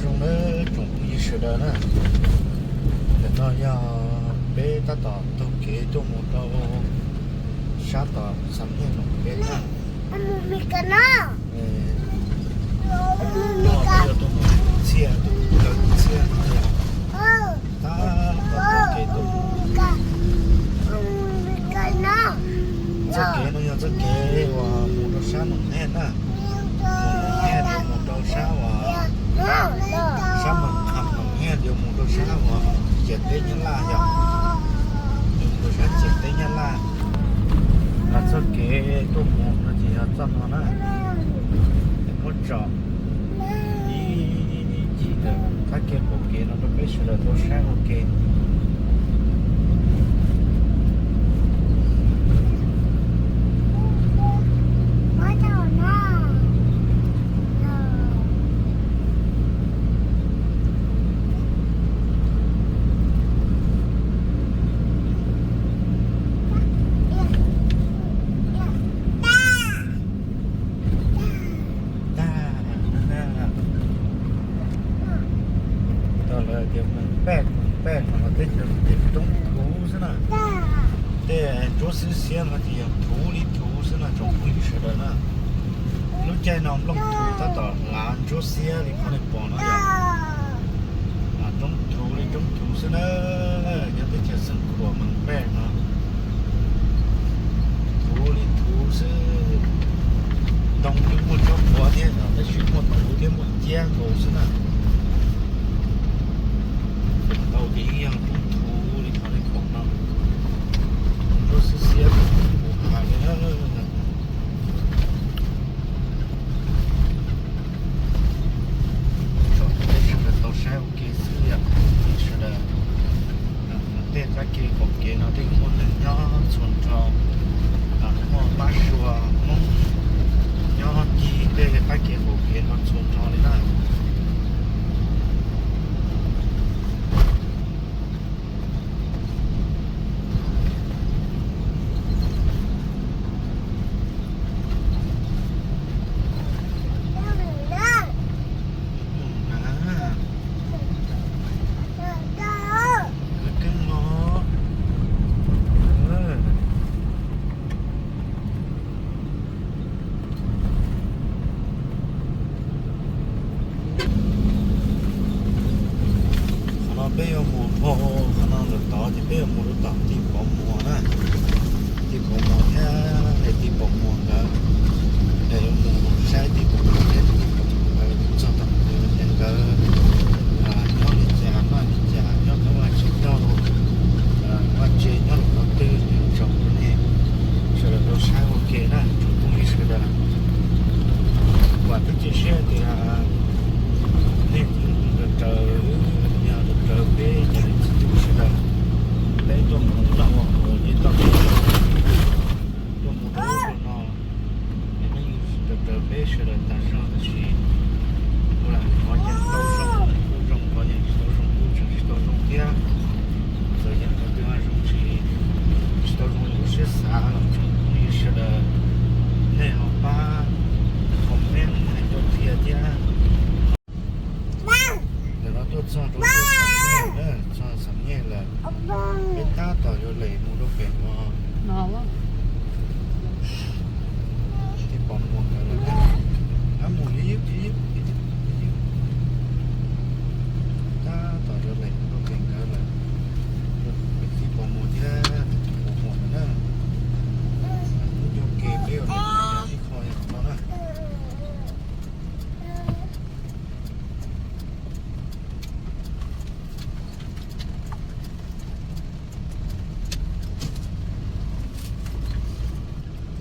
Zoo nawb tsoom phooj ywg sawv daws na, ntawm no yog peb tab tom taug kev tuaj mus rau sab tom Xam Nyej Noom Kev na. Peb yuav tuaj mus Txhiaj, tus kaw Txhiaj no yog tab tom taug kev tuaj mus. Txoj kev no yog txoj kev uas mus rau sab Noom Hej na. Mus Noom Hej yuav mus rau sab uas sab Moos Kham, Noom Hej yuav mus rau sab uas ciam teb Nyab Laj yog, yuav mus rau sab ciam teb Nyab Laj. Mas txoj kev tuaj mus no ces yog txoj no na. Muab tsom ib yim ntawm qab kev qaum kev no rau peb sawv daws tau saib ua ke. Tag, tau lawv tias Moos Paj, Moos Paj no los teb chaws ces roob thuv xwb na. Tej ntsuab xiab xiab no ces yog thuv li thuv xwb no tsoom phooj ywg sawv daws na. Lub caij no nplooj thuv tab tom hlav ntsuab xiab li qhov nej pom no yog roob thuv li roob thuv xwb na. Nyob teb chaws Xeev Khuam Moos Paj no thuv li thuv xwb. Ntoo twb muaj tsob quav thiab no tab sis muaj thuv thiab muaj ciab nkaus xwb na. Ntau ces yeej yog roob thuv li qhov nej pom no. Ntsuab xiab xiab puv hav li na. Tsom peb sawv daws tau saib ua ke xwb yom, sawv daws. Tej qab kev qaum kev no tej muaj neeg nyob txhua nrho, muaj pab suav Hmoob nyob ncig tej qab kev qaum kev no txhua nrho li na. Qhov no peb yuav mus dhau, qhov no ntawm tod ces peb yuav mus rau tom Tij Pov Muas na. Tij Pov Muas thiab Tij Pov Muas nkawd, yuav mus saib Tij Pov Muas thiab Tij Pov Muas nkawd txog tom ntawd ces nkawd nyob li cas noj li cas, nyob qhov vaj tsev nyob, vaj tsev nyob rau qhov twg, tsom rau nej sawv daws tau saib ua ke na tsoom phooj ywg sawv daws. Vam thiab cia siab tias nej tseem raws, yog raws peb cov niam txiv tub sawv daws, peb tuaj mus noj ua haus li toj siab tuaj mus rau ub rau no, es nej yeej raws peb sawv daws tas zog tab sis ua lam qhov yeej tau zoo kuj zoo, qhov yeej tsis tau zoo kuj tseem tsis tau zoo thiab. Txawm yog qhov twg zoo tsis, tsis tau zoo li lub siab xav los tsoom phooj ywg sawv daws nej ho pab comment hais rau qhia thiab. Ntawm no tuaj txog rau Xam Nyej lawm, txog Xam Nyej lawm, peb tab tom yuav lem mus rau pem no. Tij Pov Muas nkawd lawm, tab mus, tab tom yuav lem mus rau pem nkawd lawm, pem Tij Pov Muas thiab Tij Pov Muas lawm na. Hnub nyoog ke peb yuav lem ib qho yog qhov no na.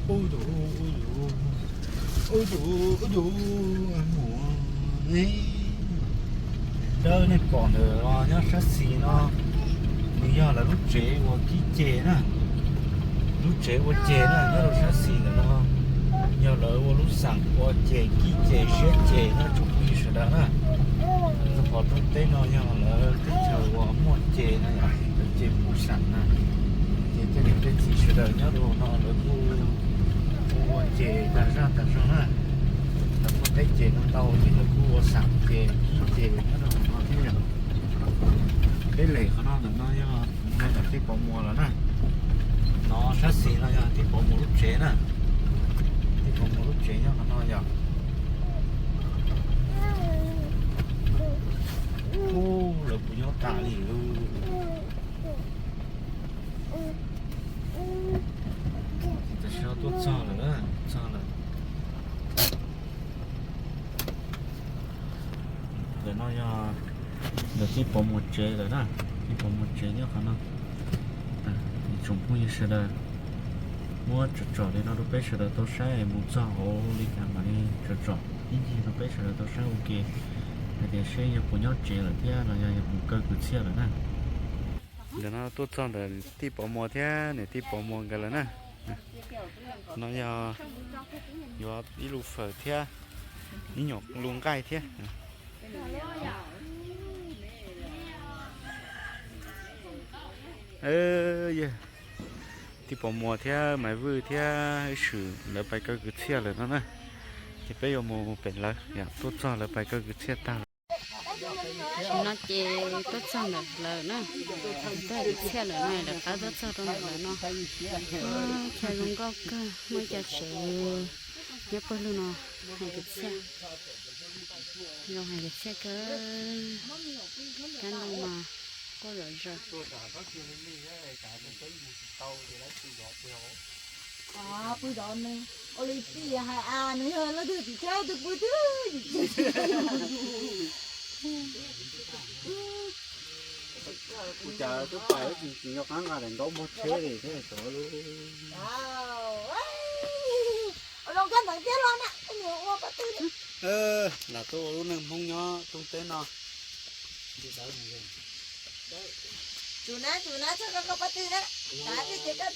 Ub yus, ub yus, ub yus, ub yus, mus. Dawb nej pom ntawm no nyob sab xis no, nws yog lawv lub tsev ua kib ceg na. Lub tsev ua ceg na nyob rau sab xis ntawm no, yog lawv ua lub xam ua ceg kib ceg siab ceg na tsoom phooj ywg sawv daws na. Rau qhov roob teb no yog lawv teb chaws uas muaj ceg na yom, lawv ceg puj xam na. Ces tej niam tej txiv sawv daws nyob rau no lawv kuj ua ceg tas zaj tas zog na. Lawv muaj Peb ces no ntau ces lawv kuj ua xam ces kib ces nyob rau no thiab yom. Peb lem qhov no ntawm no yog mus rau ntawm Tij Pov Muas lawm na. No sab xis no yog Tij Pov Muas lub tsev na. Tij Pov Muas lub tsev nyob qhov no yom. Ub, lawv puas nyob tas li lauj. Tam sim no tuaj txog lawm, txog lawm. Ntawm no yog ntawm Tij Pov Muas tsev lawm na. Tij Pov Muas tsev nyob qhov no. Tsoom phooj ywg sawv daws muab tsom tsom li no rau peb sawv daws tau saib, mus txog hauv li cas mam li tsom tsom ib ncig rau peb sawv daws tau saib ua ke hais tias seb yog puas nyob tsev lawm thiab los yog yog mus kaw kwv txhiaj lawm na. Ntawm no tuaj txog ntawm Tij Pov Muas thiab niam Tij Pov Muas nkawd lawm na. No yog yuav ib lub fawm thiab ib nyuag lub nqaij thiab. Yog Tij Pov Muas thiab Maiv Vwj thiab Ib Swm lawv pais kaw kwv txhiaj lawm no na. Ces peb yuav mus pem lawv, yog tuaj txog lawv pais kaw kwv txhiaj tag lawm. Tam sim no ces tuaj txog ntawm lawv na, tuaj hais kwv txhiaj lawm no, lawv qab tuaj txog rau ntawm lawv no. Chaw zoo nkauj kawg, muaj ib co tsev nyob pawg lug no hais kwv txhiaj. Zoo hais kwv txhiaj kawg, kab ntoo mas quaj zom zaws. Pw zov nws, ua li tij hais a, nws yog leej twg tim thiab tus pw twg. Ua cas twb pais tsis nco qab nqa daim ntaub npog tsheb li thiab xyov lub. Ua zoo koj ntawd thiab los na, ua pab twg. Lam tuaj ua lub neej Hmoob nyob rooj teb no. Tsum na, tsum na, txhob koj pab twg na. Tav twg ces koj.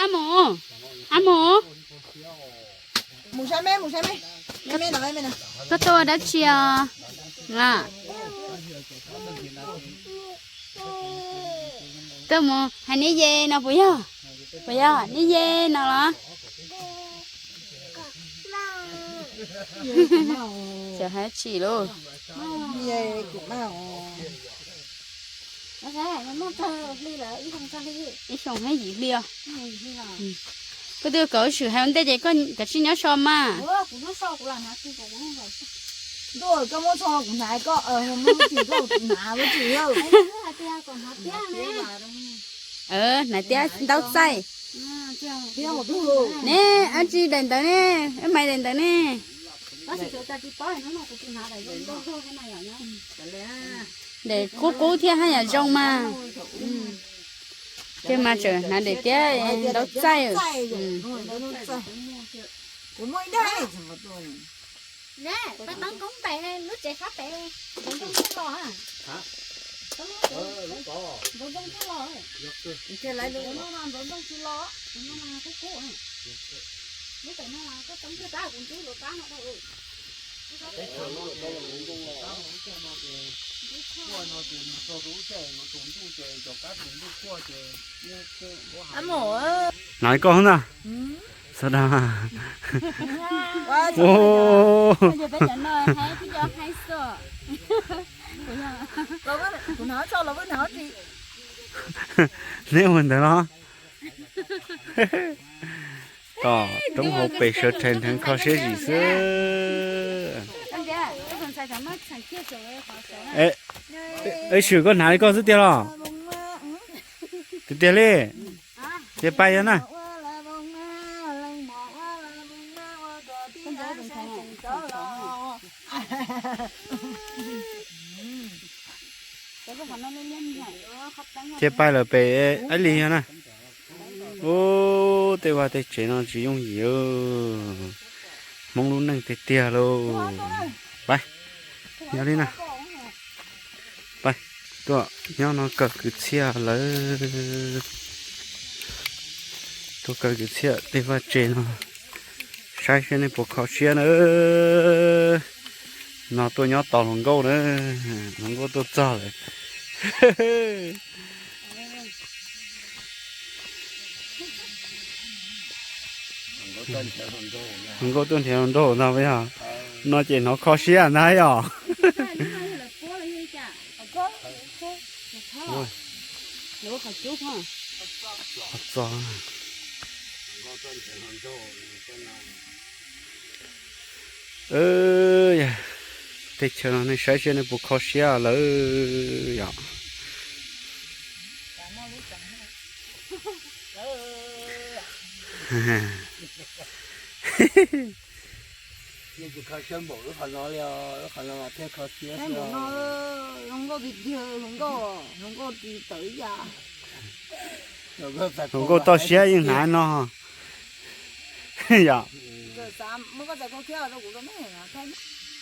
Ab mus, ab mus. Mus saib me, mus saib me. Koj tuaj ua dab tsi os? Tuaj mus hais neb ye no puas yog? Puas yog neb ye no los? Xyov hais tsis lauj. Ib xyoo hab yim hli os. Koj twb kom wb swm hais ua ntej ces koj kav tsij nyob so mas. Hnav tiab ntaub txaij. Ne, ab tsi daim ntawv ne, ab mais daim ntawv ne. Daim qub qub thiab haj yam zoo mas. Ces mas tseem hnav daim tiab ntaub txaij. Ne, pab toob koob pem lub tsev sab pem, npoo npoo thiaj los. Npoo npoo thiaj los. Npoo npoo tsis los, npoo npoo kub kub. Lub pem no koj toob thiaj tab kuv ntsib luas tab no dhau. Hnav li koj ntag. Xav dag. Neb ua ntawd los? Tom roob hauv pes sawv rhais ntheev kho siab zim xwb. Ib swm koj hnav li koj xwb tiag los? Tiag tiag li. Ces pais yog na. Ces pais lawm pem Aib Lis yog na. Ub, tej vaj tej tsev no tsis yooj yim. Hmoob lub neej tiag tiag lauj. Pais, yog li na. Pais, tuaj nyob no kaw kwv txhiaj lawm. Tuaj kaw kwv txhiaj tej vaj tse no, saib seb nej puas kho siab na. No tuaj nyob tos hluas nkauj na, hluas nkauj tuaj txog lawm. Hluas nkauj tuaj nrhiav hluas nraug ntag yog. No ces hnov kho siab ntag yog. Txog. Teb chaws no nej saib seb nej puas kho siab lawm yom. Hluas nkauj toj siab yeej hnav no yom.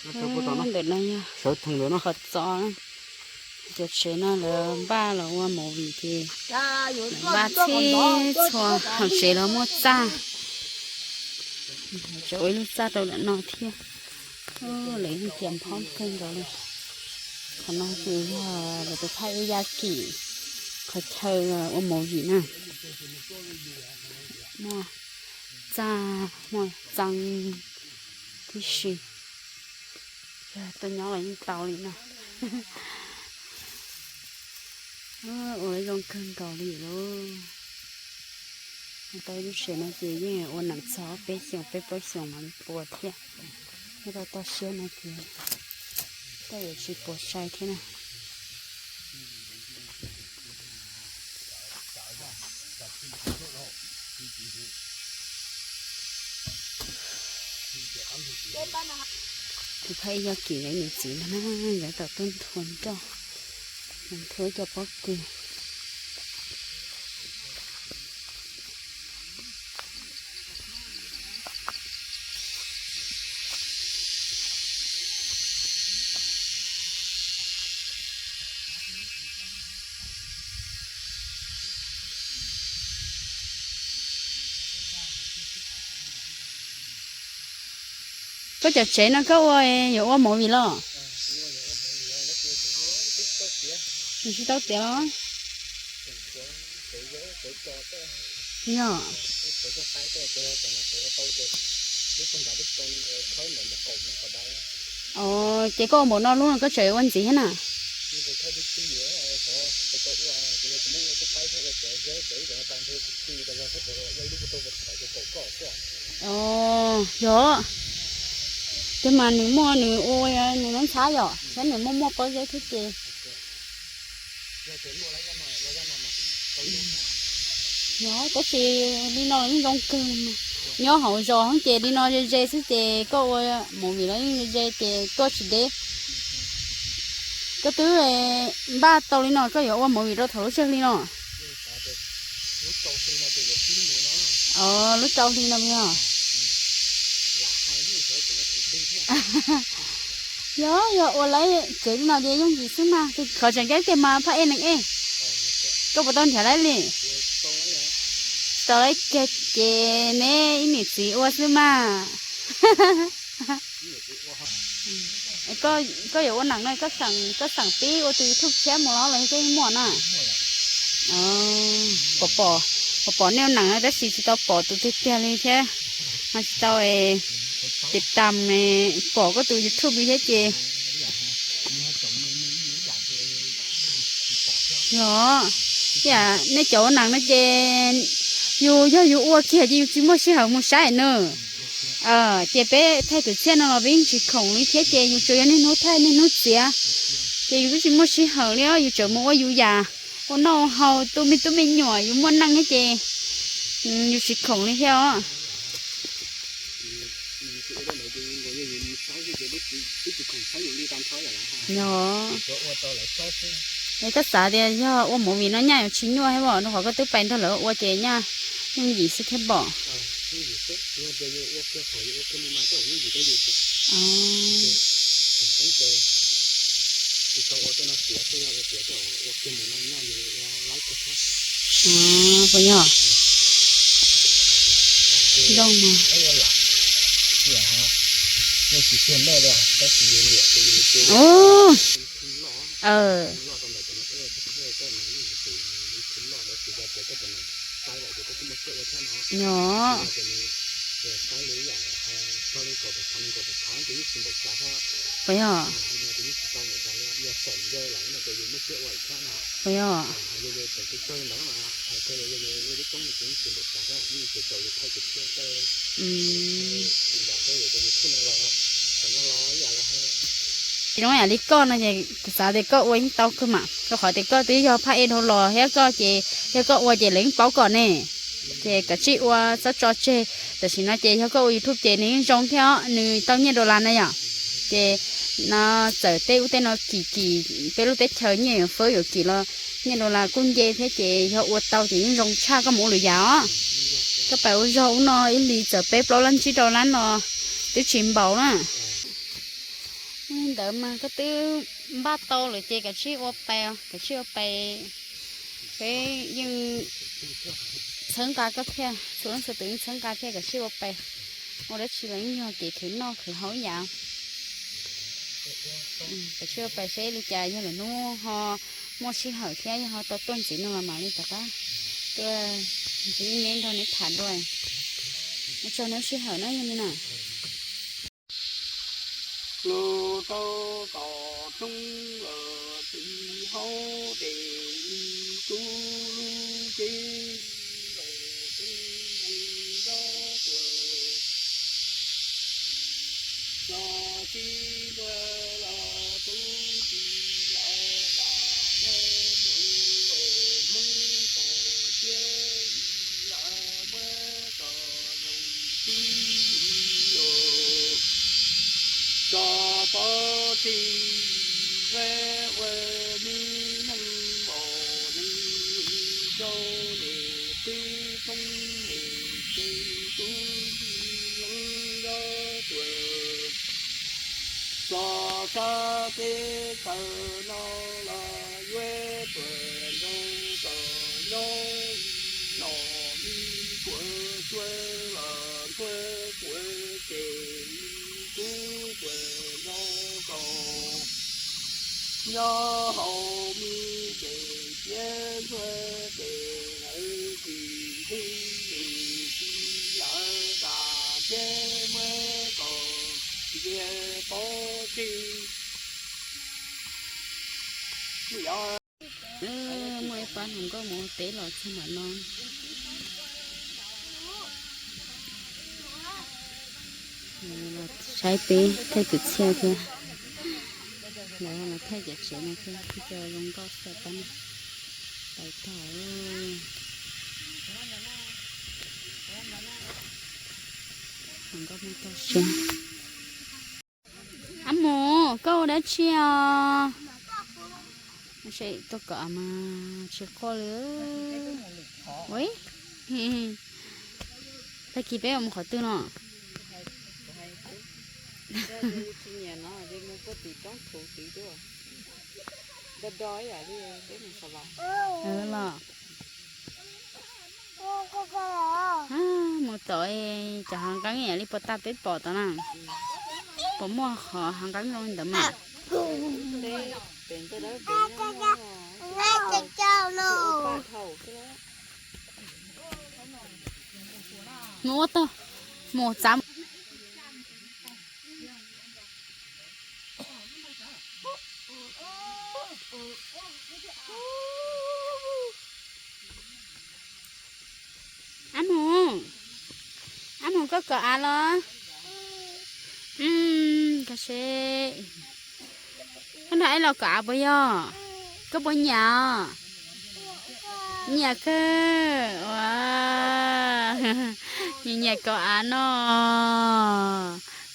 Ntawm no yog sawv theem ntawm no qhov txos. Cov tsev no lawv npaj los ua movie ces npaj txhij txhua, hauv tsev los muaj txaj. Tseem ua ib lub txaj rau ntawm no thiab. Lawv yeej cia phob kawg nkaus li. Qhov no ces yog lawv tus thaij ua yaj kim qhov chaw ua movie na. Muaj txaj muaj txee tib si. Yog tuaj nyob los yeej tau li no. Ua zoo kawg nkaus li lauj. Tau ib lub tsev no ces yeej ua nees txog peb xyoos peb plaub xyoos mam li puas thiab. Nyob rau toj siab no ces tej yuav tsis puas sai thiab na. Tus thaij yaj kim nkawd niam txiv ntag na, nkawd tau tuaj nthua nroj, nthua cov pob kws. Koj cov tsev no koj ua, yuav ua movie los? Nws tsis tau tiav los? Yog. Ces koj ua npaum no lub no koj tseem ua ntxiv thiab na? Yog, ces mas nws muaj nws ua nws nab ntxhab yom, thiab nws muaj muaj pob zeb thiab ces. Yog, tab sis li no los yeej zoo kawg. Nyob hauv zos ces li no ze ze xwb ces koj ua movie los yeej ze ze ces tuaj tsis deb. Koj twb npaj tau li no koj yuav ua movie rau thaum lub sij hawg li no? Lub rau hli no yog. Yog, yog ua lawv tsev li no ces yooj yim xwb mas, qhov tseem ceeb tiag mas phaj ej neeg ej. Koj puas tau nrhiav lawv li? Tsis tau lawv kiag ces neb ib niam txiv ua xwb mas. Koj yuav ua neem no koj xeem pib ua tus YouTube tshiab mus los los koj yeej muaj na. Pom, pom nej ua neem no tab sis tsis tau pom tus tiag tiag li thiab, ho tsis tau tiv tam pom koj tus YouTube li thiab ces. Yog, nej cov ua neem no ces yus yog yus ua kiag ces yus tsis muaj sij hawm mus saib na. Ces peb thaij kwv txhiaj no los peb yeej tsis khoom li thiab ces yus tsuas yog niaj hnub thaij niaj hnub txiav, ces yus twb tsis muaj sij hawm li os, yus tseem mus ua yus yam, ua noj ua haus tu me tub me nyuam yus muaj neej thiab ces yus tsis khoom li thiab os. Yog, es koj xav tias yog ua movie no nyaj yuav tsis nyuaj thiab pom, rau qhov koj twb pais nrog lawv ua ces nyaj yooj yim xwb thiab pom. Puas yog? Zoo mas. Yog. Puas yog? Puas yog? Zoo yam li koj no ces kuv xav tias koj ua yeej tau kawg mas, rau qhov tias koj twb yog phaj ej dhau los thiab koj ces yog koj ua ces lawv yeej paub kom ne. Ces kav tsij ua txhob tso tseg. Tam sim no ces yog koj ua YouTube ces nws yeej zoo thiab os, nws tau nyiaj dollar na yom. Ces no txawm tej ub tej no kim kim, peb lub teb chaws nyiaj yuav fab yuav kim los nyiaj dollar kuj nce thiab ces yog ua tau ces yeej zoo tshaj koj mus ua lwm yam os. Koj pais ua zog ub no ib hlis txawm peb plaub lab tsib rau lab no twb tsis npaum na. Li ntawd mas koj twb npaj tau lawm ces kav tsij ua pais, kav tsij ua pais. Peb yeej txhawb nqa koj thiab, txhua leej txhua tus yeej txhawb nqa thiab, kav tsij ua pais. Ua dab tsi los yeej yog kev khwv noj khwv haus ib yam. Kav tsij ua pais seb li cas, yog lwm hnub ho muaj sij hawm thiab yog ho tau tuaj ntxiv no los mam li rov qab tuaj ntsib neb nrog neb tham dua. Ua tsaug neb sij hawm na yog li na. Los rau tom roob los txiv hauv des, tub lub cev los tub neeg nyob tuaj. Los txiv ntuag los tub txiv lawv tas, neb mus los Hmoob tom thiab lawv muab kom zoo tib los. Tso pov tseg, ua ua me neej npaum neeg rau, niam tub poob niam tsev, tub nyob tuaj. Txog sab teb chaws no los yuav tuaj nrog kom nyob, nom me kuav tsuag los ntxuag kuav ces kuv tuaj nrog kom nyob hauv me ces thiab ntxuag ces lawv tsis nqhis, tsis lawv tas thiab muab kom ntxias pov tseg. Muaj ib pab hluas nkauj mus ua teb los txog ntawm no. Saib peb thaij kwv txhiaj thiab. Lawv los thaij cov tsev no thiab, thaij cov zoo nkauj xwb pab no. Pais tag. Zoo nkauj muaj tag siab. Ab Mus, koj ua dab tsi os? Tuaj kom av mas tsis quaj li. Tag kis peb mus qhov twg no? Los mus tom cov hav nqeeb ib yam li puas tas peb pom tod na. Puas muaj qhov hav nqeeb zoo li ntawd mas? Mus ua tag, mus txav. Ab Mus, Ab Mus, koj kov av los? Koj seb, koj nrog ib los kov av puas yog? Koj puas nyiam os? Nyiam kawg. Nyiam nyiam kov av no.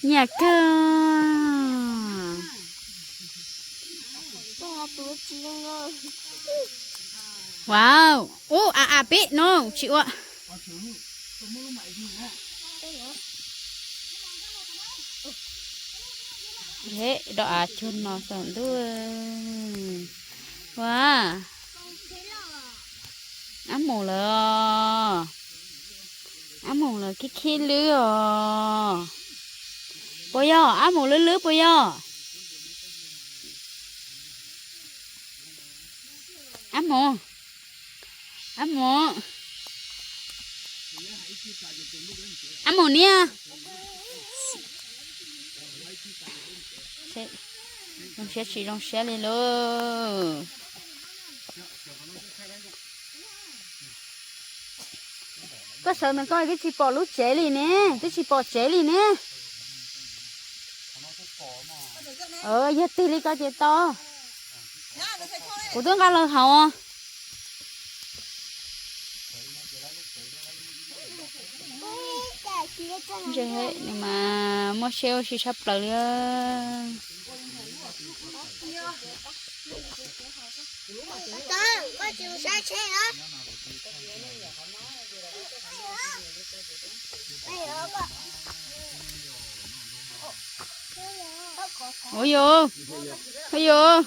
Nyiam kawg. Wow, ub, av av peb no tsis ua. He, rau av cuag no xav ntuj. Ua, Ab Mus lawm os. Ab Mus lawm khib khib lwb os. Puas yog Ab Mus lwb lwb puas yog? Ab Mus, Ab Mus, Ab mus niam. Zoo siab tsis zoo siab li lauj. Koj sawv ntawm koj twb tsis pom lub tsev li ne, twb tsis pom tsev li ne. Yog tig li ko ces tau. Kuv twb nqa los haus. Nws mas muaj siab ua si tshaj plaws li. Ua yus, ua yus.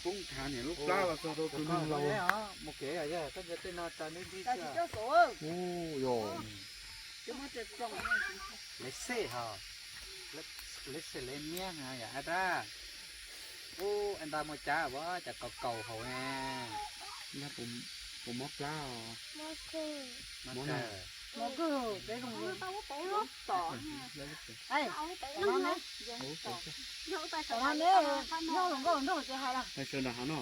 Poob thav niam lub plab los txog rau tus neeg laus. Mus kev yog tej no tsa neb nrig. Lawv xej ho, lawv xej lawv miab yam dab. Ub, nta muaj cab as, cas kaus kaus hauv na. Puas mob plab os? Mob na. Sawv nram hav no.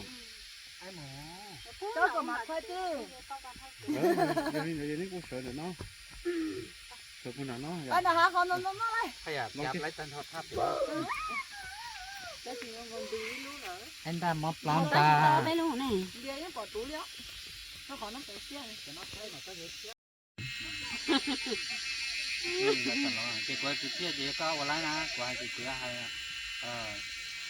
Yog li ntawd yog neb kuj sawv ntawm no. Sawv puag nram no. Nta mob plab ntag. Ces kuv hais kwv tij ces koj ua laib na, kuv hais kwv tij hais,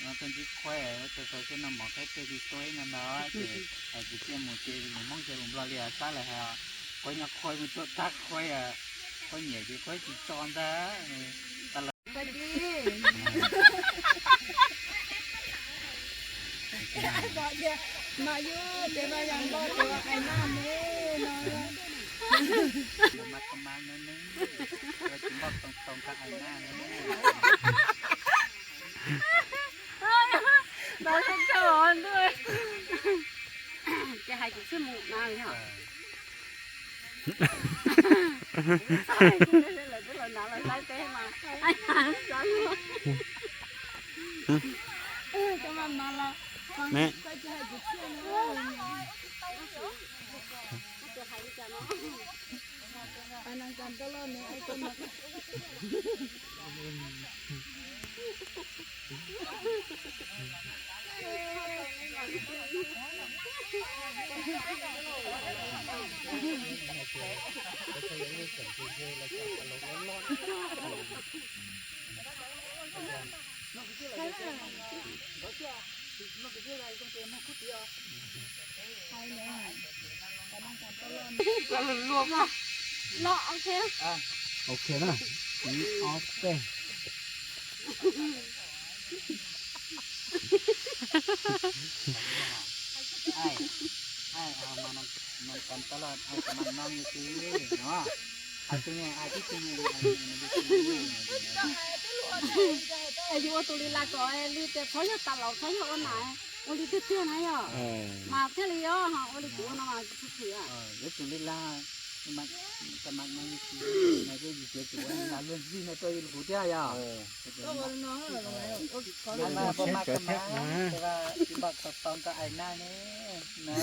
no koj ntsib qhuaib, tau tau xwb no mov qaib tej tsis tuaj ib no ntag, ces hais kwv tij mus ces mus Hmoob ces mus Nplog li sab lawm hais, qhuaib nyob qhuaib mus tuaj tag qhuaib, qhuaib nyiam ces qhuaib tsis tso ntag. Mas yus ces mas yog npoj ces ua hais naj me no. Tsis npoj too too nqa hais naj ne. Ces hais kuv xwb mus no yog. Lawv twb los nrad los saib peb mas. Ok na, ib ob peb. Yus ua tus li las kom li tias txhob yog tas laus txhob yog ua nas, ua li tiag tiag na yog. Mas thiaj li yog ua li kuv ua no mas tsis txhob chwm. Ua tus li las, mas no yus txiv, mas yus txiv ua li las luag ntxig no rau yus kuv thiab yog. Tsis npaj tau tau nqa ais naj ne na.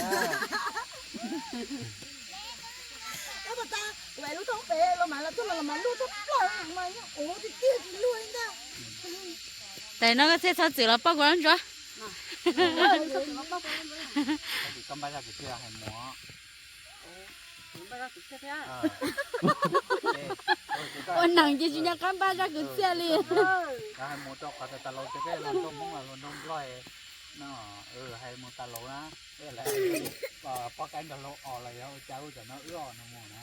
Lub thoob pem los mas los tuaj los mas luaj txog plaws mas yeej ua tiag tiag tsis luaj li ntag. Tam no koj thiaj txhob txwm los pauj kuv lub ntsuab. Kwv txhiaj hais mus. Ua neeg ces tsis nco qab npaj zaj kwv txhiaj li. Hais mus rau qhov tas tas laus tias peb hluas nraug Hmoob los hluas nraug Nplog no, hais mus tas laus na, peb lawv poj qaib nrog laus os los yog ua cas ua cov no wb os no mus na.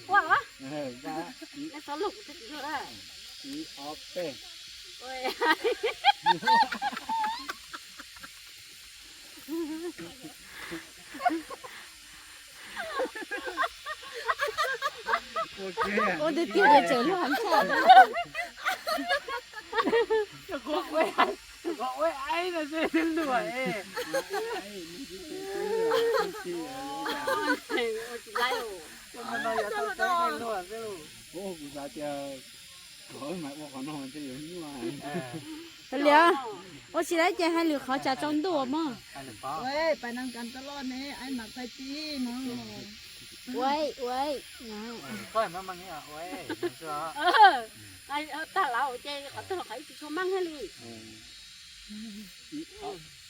Ua, ua, ua, ib ob peb. Ua tiag tiag ces tseem luag heev tshaj. Ua aib no xwb luag es. Ua tsis laib. Ua no yog tau luag xwb. Kuv xav tias kom mas ua qhov no mas ntshe yuav nyuaj. Liam, ua tsis laib ces hais lwm qhov tsam tsaus ntuj mog. Ua, ua. Tag lawm ces qhov twg los qhov ib tsis tshua meej thiab li.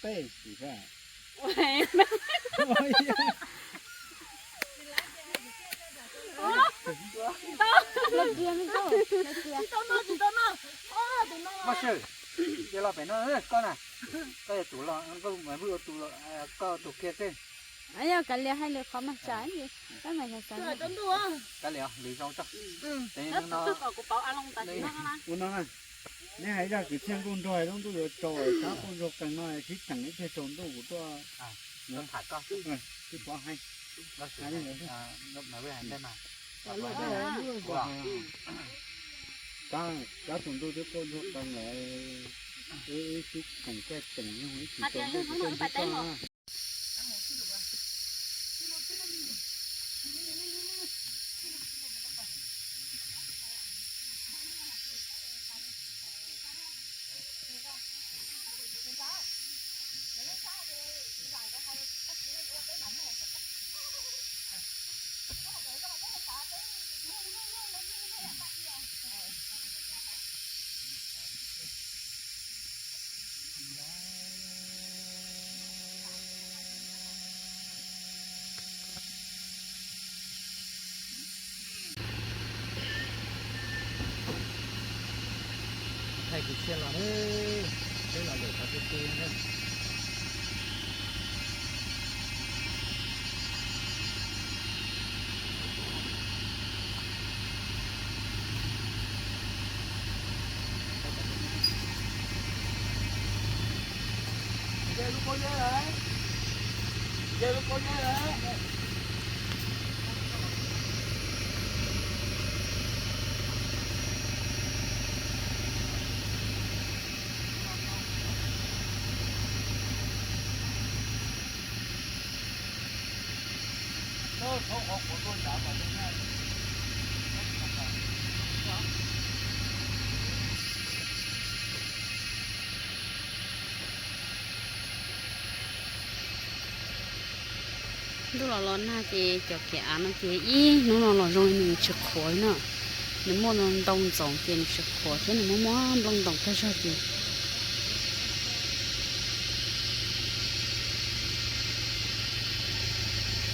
Tej tsis. Maj Sij, cia los pem no koj na. Koj yog tus los, koj mus ua tus, koj tus kiag xwb. Yog kav liam hais lwm qhov mas tsam li, koj mas yog xav. Kav liam, lwm zaus tso. Ua no na, neb hais zaj kwv txhiaj ntuj nrog lub ntuj yuav tsaus, tab quaj zog qees no sib theem ib pliag tsaus ntuj kuv tuaj. Twb pov hais, tab tus ntuj twb quaj zog qees lawm, wb sib theem caij teem yog ib tsis tsaus ntuj kuv tuaj nrog koj. Thaij kwv txhiaj los, peb los lawm qhov twg twg na. Ntuj los los nag ces cov kev av no ces ib hnub no los zoo li nws tsis qhuav li na. Nws muaj ntau ntxoov ces nws tsis qhuav thiab nws muaj muaj nplooj ntoos tag zog ces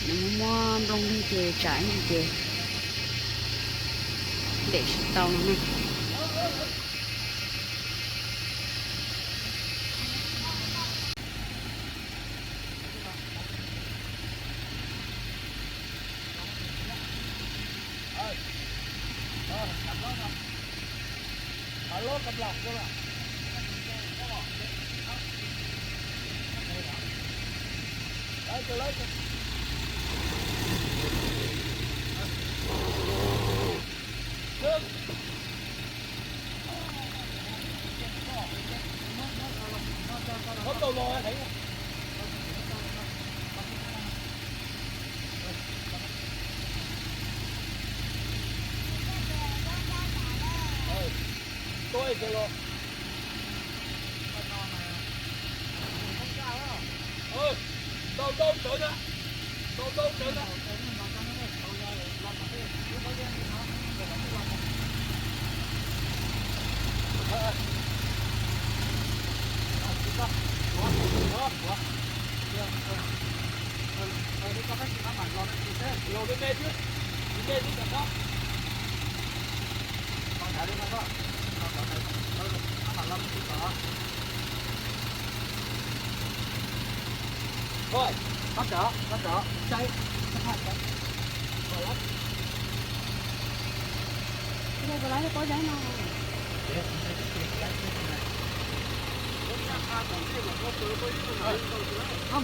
nws muaj muaj nplooj lig ces tsam ib ntsis ces ntem tsis tau no na.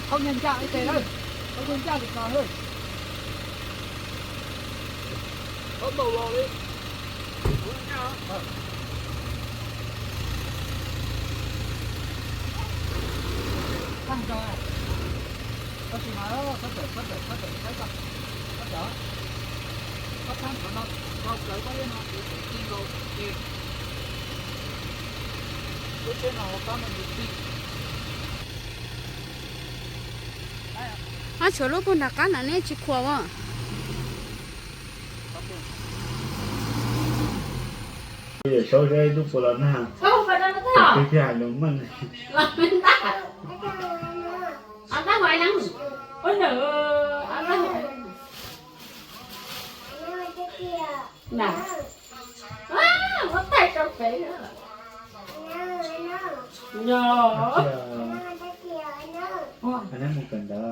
Thauj nyiaj ncaj ib teg lawm, thauj nyiaj ncaj li ko lawm. Thauj ntau los li. Tag nrho, tab sis mas, txhob tawm, txhob tawm, txhob tawm, txhob tawm, txhob tawm. Txhob txhab qhov no, nrau plawv pob zeb no, kuv tseem ci nkaus ces lub tsheb no hauv qab no nws tij. Ob tshuav lub puag nram qab no neb tsis khuam as. Saub saib ib tug puas los nag, tus twg thiaj hais lus meej. Muab tais rau pem. Neb mus kawm ntawv.